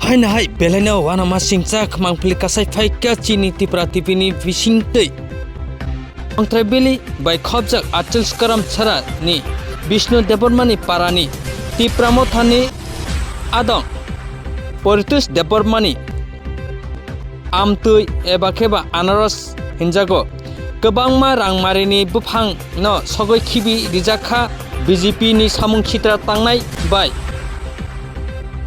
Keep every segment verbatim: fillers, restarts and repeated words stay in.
Haino hai belaino uanama singcha khmang phili kasai phaikha chini Tripura T V ni bisingtwi. Mangtrai bili bai khopjak Achal Skoram Chara ni Bishnu Debbarma ni para ni Tipra Motha ni adong Paritosh Debbarma ni amtwi eba khe ba anaros hinjago. Kwbangma rangmarini buphang no sogwi khibi rijak kha B J P ni samung sitra tangnai bai.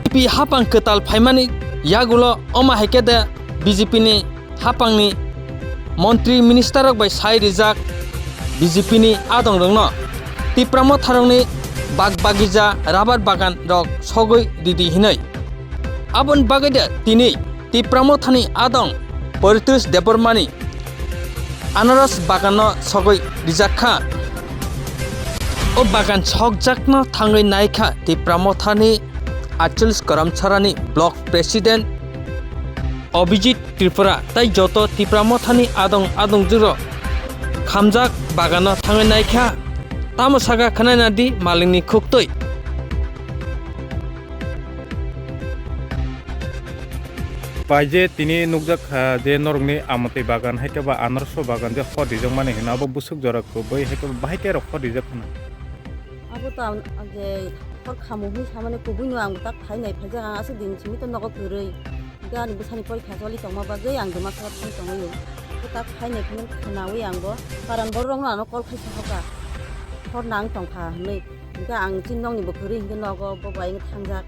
B J P hapang kwtal phaimani yagulo omo hai khe de B J P ni hapangni montri minister rok bai sai rijak B J P ni adong rokno Tipra Motha rokni bag bagija rubber bagan rok sogwi ridi hinwi. Aboni bagwi de tini Tipra Mothani adong Paritosh Debbarmani anaros baganno sogwi rijak kha. O bagan sokjakno thangwi naikha Tipra Mothani Achal Skoram Charani Block President Abhijit Tripura tai joto Tipra Mothani adong adongjwkrok khamjak baganno thangwi naikha. Tamo saka khwnai nadi malikni khuktwi. Pai je tini nukjak kha je norokni amotwi bagan hai khe ba anarso bagan je hor rijak mani hino abo bwswk jora kubui hai khe ba bahai khe rok hor rijak khna. Abo to ang je hor khamu hwnwi samani kubuino ang tak phai nai phaijak, ang aswk din simi to nogo kwrwi. Hwnkhe ani bwsani porikha choli tongma bagwi ang Dimasarao thang tongwi o. Hwnkhe tak phai nai phunuk khwnawi ang bo paran borok rokno ano call khai sahoka. Hor nang tongkha hwnwi. Hwnkhe ang chini nokni bo kwrwi hwnkhe nogo bo bai wng thangjak.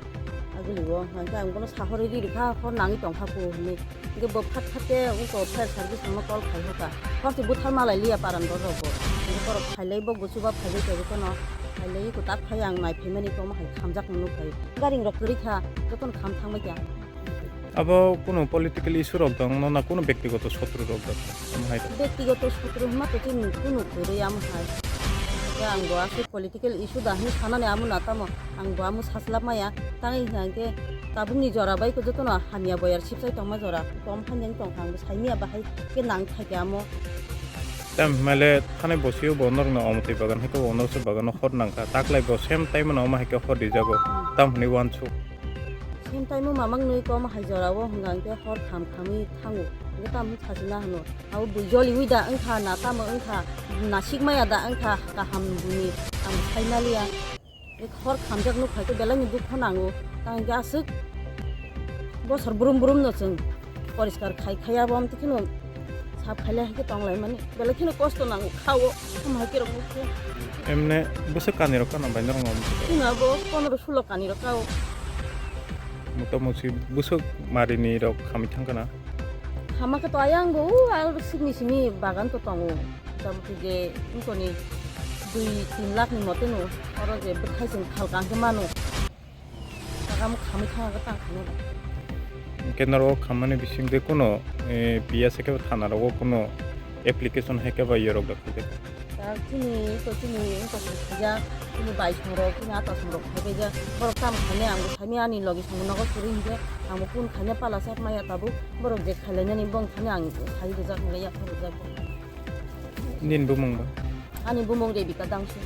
Agulio hwnkhe ang bono sahorwi rikha hor nangwi tongkha kho hwnwi. Hwnkhe bo phat phat khe uko fire service rokno call khai hoka. Hor se buthar malai liya paran borok bo. Hwnkhe borok phailai bo guchuba phaibai khe jotono phailai eko tak phai ang nai phaimani komo hai khamjak nung nukhai. Garing rok kwrwi kha jotono kham thangbai kha. Abo kunu political issue rok dong no na kunu bektigoto sotru rok dong? Omo hai rok. Bektigoto sotru hwnma to chini kunu kwrwi amo hai. Hwnkhe ang bo aswk political issue da hwnwi sanani amo na tamo ang bo amo saslap maya. Tangwi hwnkha hwnkhe tabukni jora bai khe jotono hamya boyar sipsai tongma jora kom hamya wng tongkha ang bo saimanya bahai khe nang phaikha amo. Tam hwnmale thanai bosio bo norokno omotwi bagan hai khe bo norokse bagano hor nangkha. Taklai bo same time no omo hai khe hor rijago. Tam hwnwi uansuk. Same time o mamang nwi kom hai jora o hwnka hwnkhe hor kham khamwi thango. Hwnkhe tamo sachina hwno. Abo bui joliwi da wngkha na tamo wngkha, nasikmaya da wngkha kaham buni ang saimaliya. Hor khamjak nuk hai khe belai ni dukho nango. Tang hwnkhe aswk bosor brum brum no chwng poriskar khai khai abo amtwi kheno sap khailai hai khe tong lai mani. Belai kheno kosto nango kha o. Omo hai khe rok nuk khe. Emne bwswk kanwi rok kana bai norok ngam. Chwng abo pondro sulo kanwi rok ka o. Mota motwi bwswk marini rok khamwi thang kana. Khama khe to ayang bo o al simi simi bagan to tongo. Motamoti je wngkoni dui tin lakh ni mote no oro je bwthai chwng thal kang khe mano. Bagan khamwi thang khe tang khe mano. Hwnkhe norok khammani bising de kuno, eh, P S khe thana rogo kuno application hai khe ba yorok da khaide. Chini to chini wngkha khaijak, chini bai songrok, chini ata songrok phaibaijak. Borok tamo khainai ang bo saimanya ani logi songo nogo kwrwi hinkhe ang bo kun khaina pala sak maya tabuk. Borok je khailainani bong thani ang sai rijak hinwi yapha rijak. Nini bumung ba? Ani bumung Rebika Dangsu.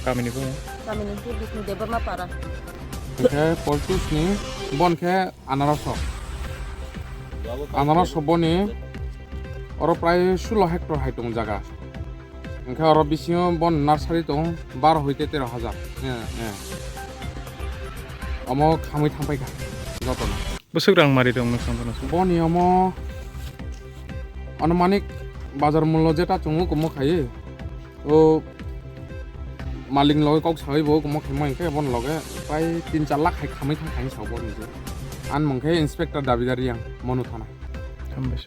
Kamini bumung? Kamini hinkhe Bishnu Debbarma para. Hinkhe Paritosh ni bon khe anaroso. Anaroso boni oro prai sulo hectare hai tongo jaga. Hwnkhe oro bisingo bon nursery tongo baro hoite tero hajar. Eh, eh. Omo khamwi thangpaikha jotono. Bwswk rang mari rwngno khamphano? Boni omo anumanik bazar mullo jeta chwngo omo khaiwi. O malik loge kok sawi bo omo khaima hinkhe boni loge prai tin char lakh hai khamwi thangkha hinwi sao boni je. Ani mung khe Inspector Dabidar Reang, Manu Thana. Hambai.